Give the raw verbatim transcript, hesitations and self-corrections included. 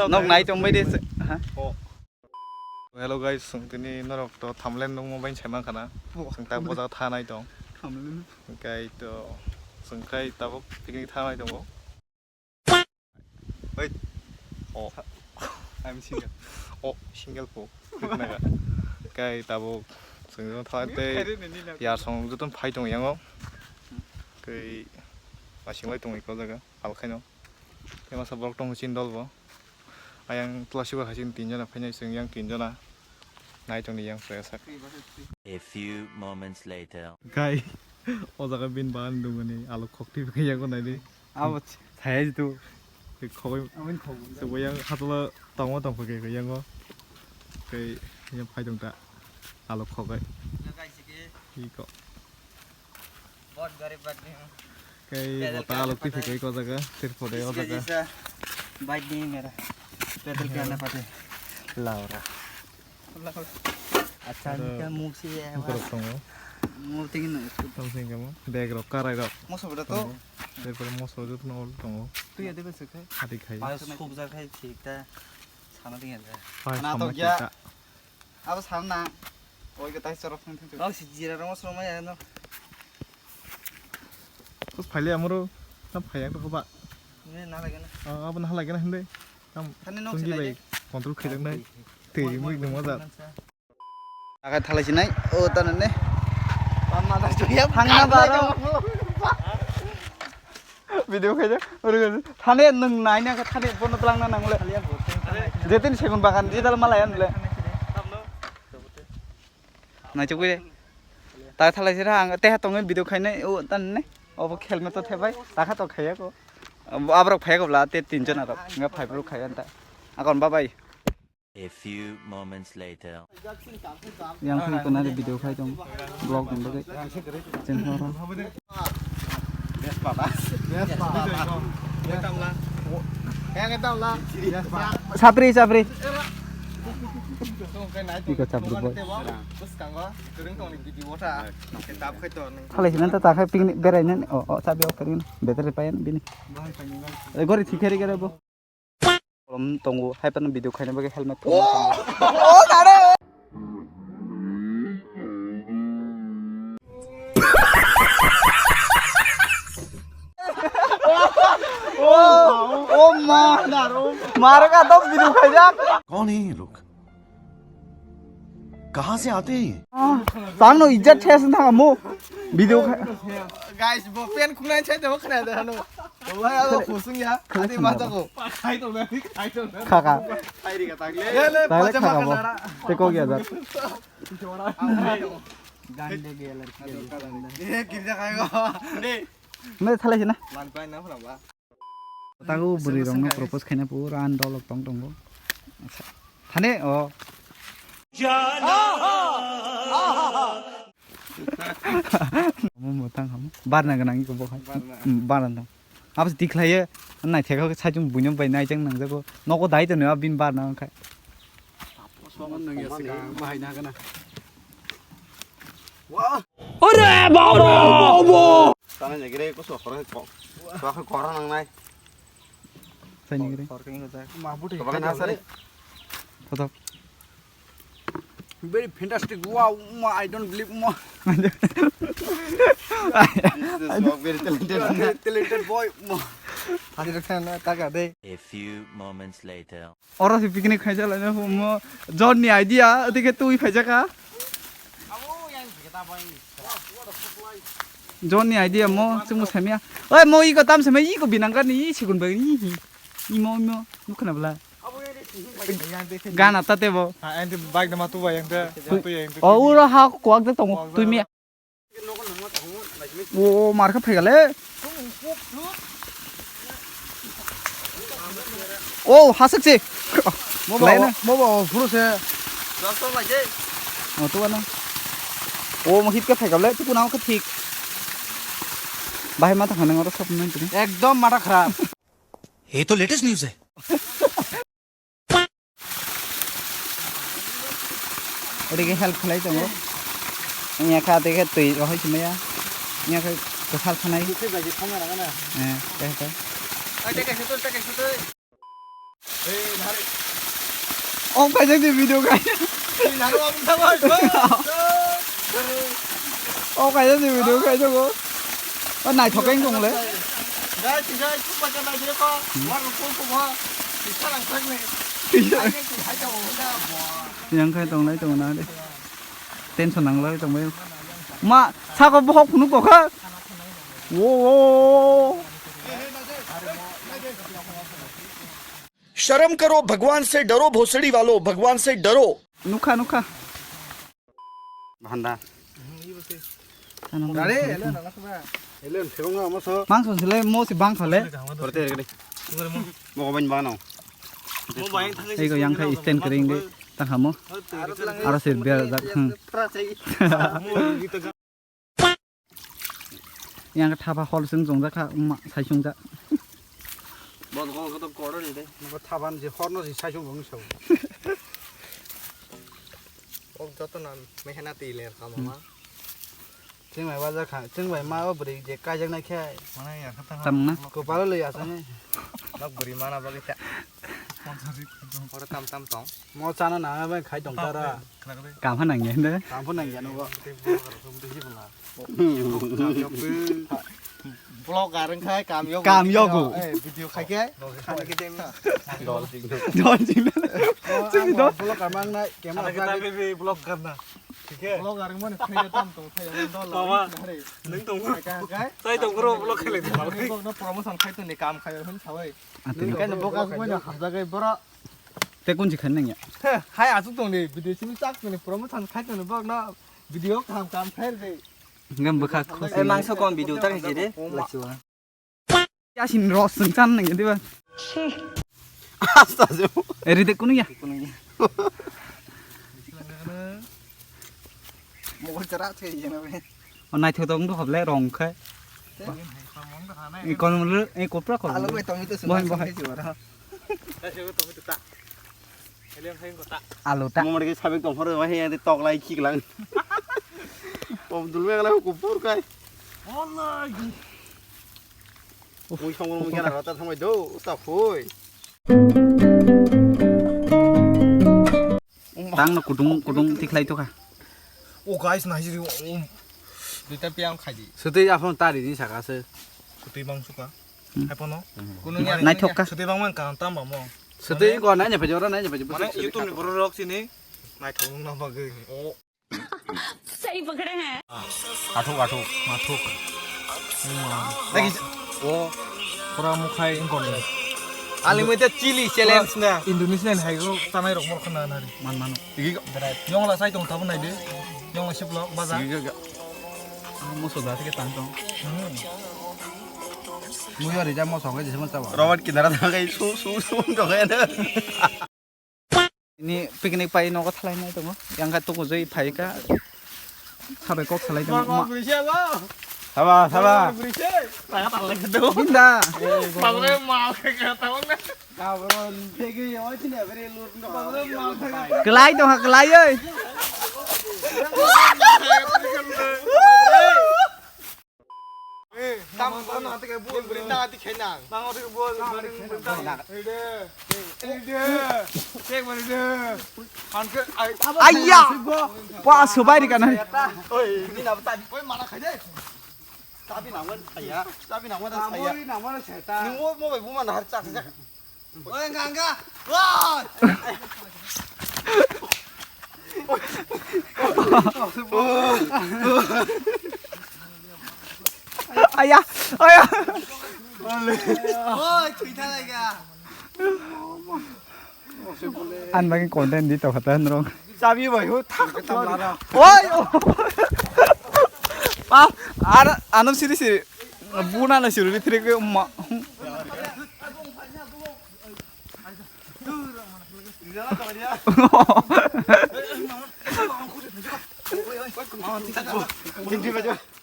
Nok nai tong bai de se, ha? Oh. Hello guys, chwng tini norok to thumbnail nukmo bai sai mankha na. Oh. Chwng tak boja thanai tong. Thumbnail. Hwnkhe to chwng khai tabuk picnic thanai tongo. Oi. Oh. I'm single. Oh, single po. Kai tabuk chwng thanai tei yar song joto phai tong yango. Kai masing lai tong iko jaga. Pal khaino. Tei masa borok tongo chini dol bo. Ayang twlasi bo hai chini tin jona phainai, chwng yang tin jona. Nai tongni yang chwraisa. A few moments later. Kai, o jaga bini bagan dungani alok khokti khe yango naidi. Abo saya itu. Khogoi. Aboni khogoi. Sebo yang hatola tongo tongpha khe yango. Kai yang phai tongta. Alok khogoi. Iko. बहुत गरीब आदमी हूँ। Kei पैदल bota क्या alok phi pata hai? Koi ko jaga, sir photo o इसके jaga. जैसा बाइक नहीं मेरा, पैदल क्या ना पता है। Laura. अच्छा, aro इनका मुंह से ये bukurok tongo. मुंह से नहीं, इसको. Tamsing kamo, bag rok, karai rok. Moso bwda to. Tongo. Tei pore moso joto no tongo. Tu ya debe se khai. Hati khai. Pas khub ja khai thik ta. Sana ding ya. Pas na to samna gya. Thik ta. Abo sana. Oi ko tai chorok thang thang. Rok si jira rok moso ma ya no. Kos phaile amoro. Na phaya ko ba. Ne na lage na. Ah, abo na lage na hinde. Tam. Thani nok tungji se bai lage. Control khai dang nai. Tei mui dum da. Akai thalai sinai, o tano ne. Pamma da joya. Thangna baro. Video khaijak, oro thane nwng naina khe thane bono twlangna nangle. Jetin segun bagan jidal malaya nule. Naichukwi de. Ta thalai sira ang teha tongwi video khainai, o tano ne. Obo helmet to thebai, takha to khaiya ko. Aborok phaiya ko bla te tin jon arok. Nga phai bro khaiya ta. Akon bye bye. A few moments later. Yang khe tonari video khai tong, vlog ni bagwi. Cheng horo. Sapri, sapri. Iko sapri boy. Thalai sinan ta takhai picnic berai nan. Oh, oh, sabi ok kering. Better payan bini. Eh, gori thik kari kare bo. Kolom tongo, hai phano video khaina bagwi helmet tongo. Oh, nare! Oh, oh, ma, naro. Maro ka to video khaijak. कौन है ये लोग? कहाँ से आते हैं ये? Tangno ijat thes na mo. Video kha. Guys, bo pen khunai chai de khna de hano. Wala alo khosung ya. Ati ma ta ko. Khai to na, khai to na. Kha kha. Khai ri ka tak le. Ye le, ta le pajama kha kha bo. Khna ra. Te ko gya jat. Gande ge lar. Ye girja khai go. Ne. Ne thalai sina. Lang pai na phra ba. Tago bwrwi rokno propose khaina pura an dolok tong tongo. Acha. Thane o. Omo mwtang ham. Barna gwnang iko bo hai. Barna. Hmm, barna tong. Abo se tikhlaiye. Naitheka khe saichung buino bai naijak nangjago. Nogo dai tonwi abini barna wngkha. Omo nung ya sika bahai na gana. Wah. Ore baba! Tana jagire ko so khoro ko. So khoro nang nai. Sai ni gire. Khoro keng ko jak. Ma buti. Ko bagan asari. Kotok. Very fantastic. Wow, ma, I don't believe ma. This is so very talented. Very talented boy ma. Tadi rakha na taka de. A few moments later. Oro se picnic khaisa laina humo. John ni idea, odike twi phaijaka. John ni idea mo, chwngmo samya. Oi, mo iko tam samya, iko binangkani, i sigun bagni, i, imo, imo, nukhna bla. Gana ta tebo. Ha, ente bike nama tu bayang te, tu, tu yang te. O, uro ha kuak de tongo, twi mi. O, mar khe phaikha le. O, hasik se. Mo ba, mo ba, o, phuru se. O, tu ano. O, mo hit khe phaikha le, tu kuna khe thik. Bahai ma ta hanang oro sop nang tini. Ekdom mata kharap. ये तो latest news है। Odike help khlai tongo. Wngya kha, odike twi rohoi simaya. Wngya kha kwthar khanai. Twi bai khe thangna nangana. Eh, tei khe. Ai, tei kaisa twi, tei kaisa twi. O kaisa ni video khai. O kaisa ni video khai jago. O naithok khe wng tong le. Yang khai tong lai tong na de. Tension nang lai tong bai. Ma sako bohok phunuk tong kha. Wo wo. शर्म करो, भगवान से डरो, भोसड़ी वालों, भगवान से डरो। Nukha nukha. Bahanda. Ano. Gari, hello, nana saba. Hello, thirung amo so. Mang song sile mo si bang khale. Korte gari. Mo ko ban bano. Ego yang khai stand kering de. Tang hamo. Aro sir biar jak. Hmm. Yang thapa hol sing jong jak kha, ma sai sung jak. Bon ko ko to koro ni de. Nokho thaban je horno je sai sung bong sao. Ok joto na mehnati le kama ma. Chwng bai waja kha, chwng bai ma o bwrwi je kaijaknai khe. Tamna. Kopalo lwi asani. Nok bwrwi mana bagwi ta. Oro tam tam tong. Mo chana nang bai khai tong tara. Kam ha nang ya ne? Kam pho nang ya no. Vlogger wng khai kam yogo. Kam yogo. Eh, video khai khe. Dol jing. Dol jing. Chwng dol. Vlogger mang nai camera. Vlogger na. Thik he? Vlogger wng mani khai tam tong khai dol. Baba. Nung tong. Khai khai. Chai tong bro vlog khai le. Vlog no promotion khai tong ni kam khai hun sawai. Atini. Khe bo ka ko no hamjagai boro. Te kun jikhan nang ya. Hai asuk tong ni video simi chak tong ni promotion khai tong ni bok no video kam kam khai de. Ngam bwkha khus. Eh, mangso kom video ta khe de. Lachiwa. Yasin ros sung chan nang ya diba. Asta jo. Eri de kunu ya. Mobile chara thei jena be. O naithok tong do hoble rong khai. Ei kon mulu, ei kopra kon. Alo bai tomato sung. Bohai, bohai. Alu ta. Mo mari sabik tong phoro wahai ade tok lai khik lang. Pom dul me gala ko pur kai. Mui song mo gana rata thamai do ta khoi. Tang no kudung kudung tikhlai to kha. O guys, nai jiri, um. Duita piang khai di. Sutwi aphano tari ni saka se. Kutui bang suka. Hmm. Hai pono. Naithok kha. Sutwi bang man kan tam ba mo. Sutwi ko nai ne phajo ra nai ne phajo. Mane YouTube ni borok rok sini. Naithok nung na bagwi. O. Sahee pakda hai. Athuk, athuk. Athuk. Lagi. O. Pura mukhai ingkon. Unlimited chili challenge na. Indonesian hai go tanai rok mor khana nari. Man mano. Igi berai. Yong la sai tong tabun nai de. Yong la sip lo baza. Igi ga. Ah, muso da thike tang tong. Hmm. Muyo ri ja muso ngai jismo chawa. Robot kinara tang kai su su su jong kai na. Ini picnic pai nogo thalai nai tongo. Yang ka tuku joi phai ka. Sabai kok salai tongo. Saba, saba. Binda. Kelai tong ha kelai oi. Tam tam na te bol brinda ati khenang. Nang ati bol brinda. Ide. Ide. Cek bol ide. Hanke ai. Ayya. Pa subai ri kana. Oi, ni na ta. Oi, mana khai de. Tabi nangwan saya. Tabi nangwan saya. Amori nangwan saya ta. Nung mo mo bai buma na har chak jak. Oi, ganga. Wah. Aya, aya. Oi, thui thalai ga. An bagi content di tau hata nrong. Chabi bai ho thak thak. Oi. Pa, ar anam siri siri. Buna na siri ri phiri ke ma. Thank you.